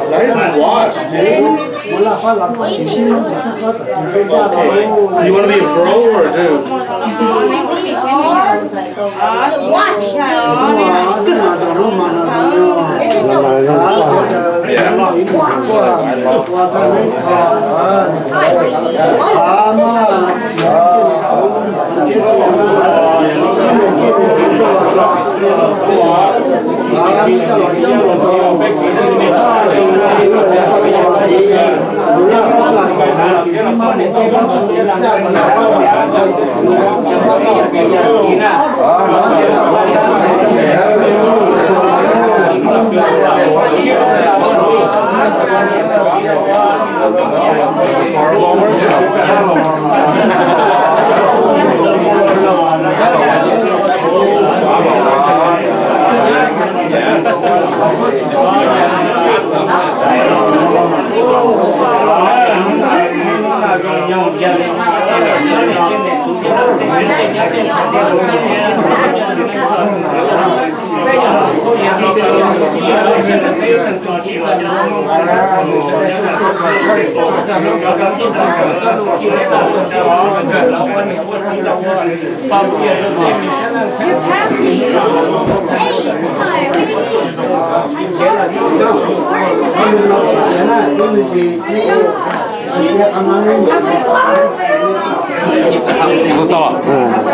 Nice watch, dude. So you want to be a pro or a dude?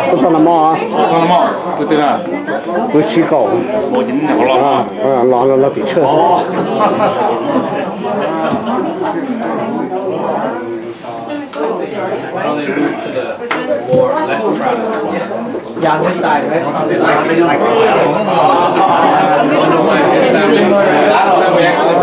Tuaj txog los mog. Tuaj txog los mog. Kuv twg na? Kuv tsis kaum. Los los los tim tshawj. Probably move to the more less crowded spot. Yeah, on this side, right? It's on this side. Last time we actually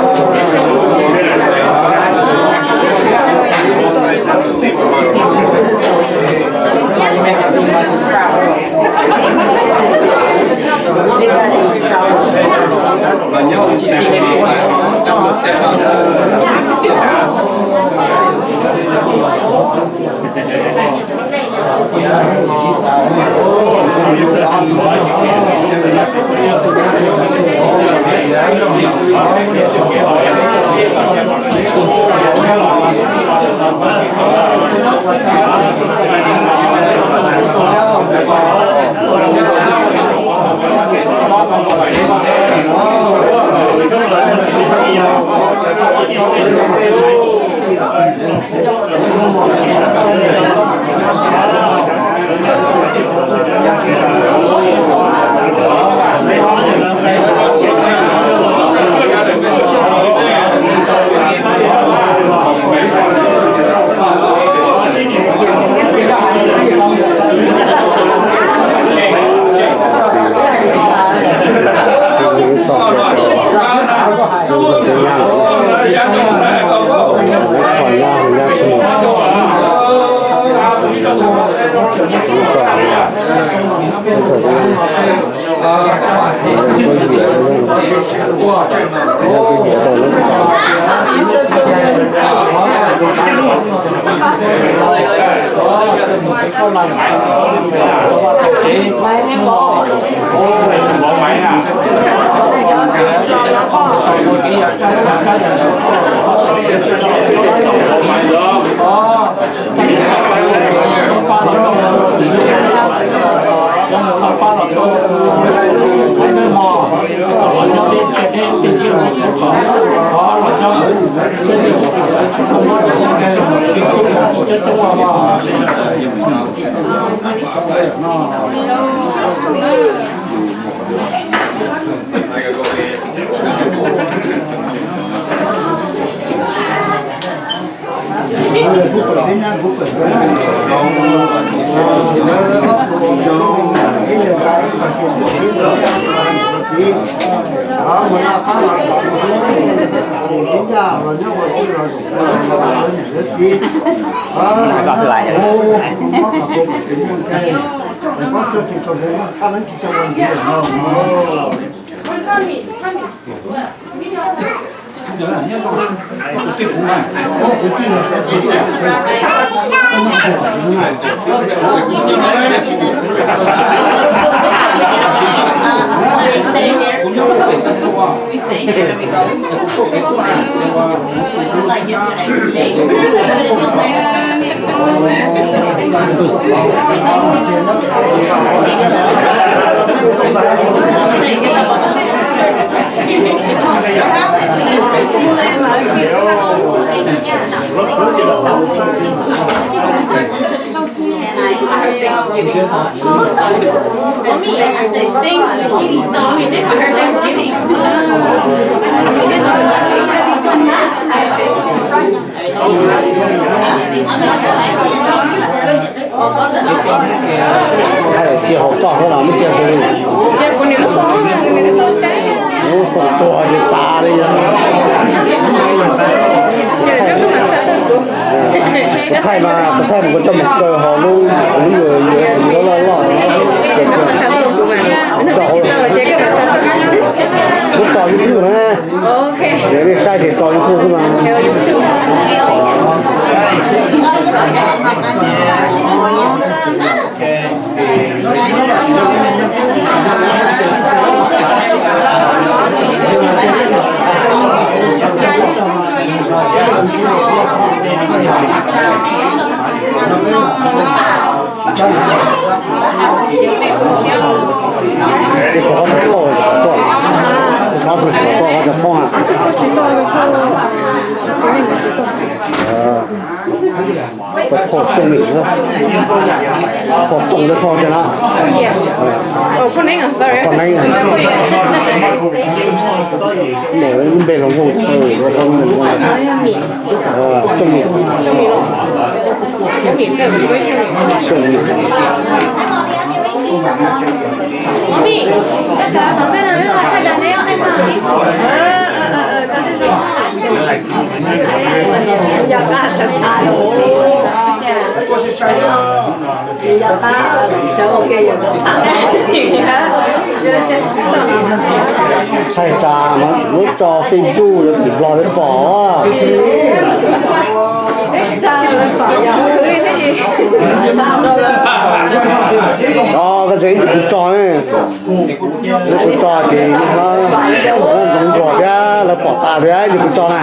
Cia hauv toj xwb los muab cia kuv li. Lub qhov tuag li tas li. Kuv thaij mas, kuv thaij mas kuv coj mus kaw hauv lub, lub loj loj. Kuv tso YouTube na. Yog nej saib ces tso YouTube xwb mas. Ib qho qhov tsis tau, ib qho tsis tau, qhov tsis tau. Phau xyooj mim, phau tooj thiab phau tiag na. Phau neeb, phau neeb. Npe hluas nkauj, xyooj mim, xyooj mim. Thaij tas mas lub tso Facebook yuav tim Nplog thiaj pom. Os, koj tseem ib tug kuv tso ne. Kuv tso ces ntxoov nruas thiab lawv pom tas thiab ib tug kuv tso na.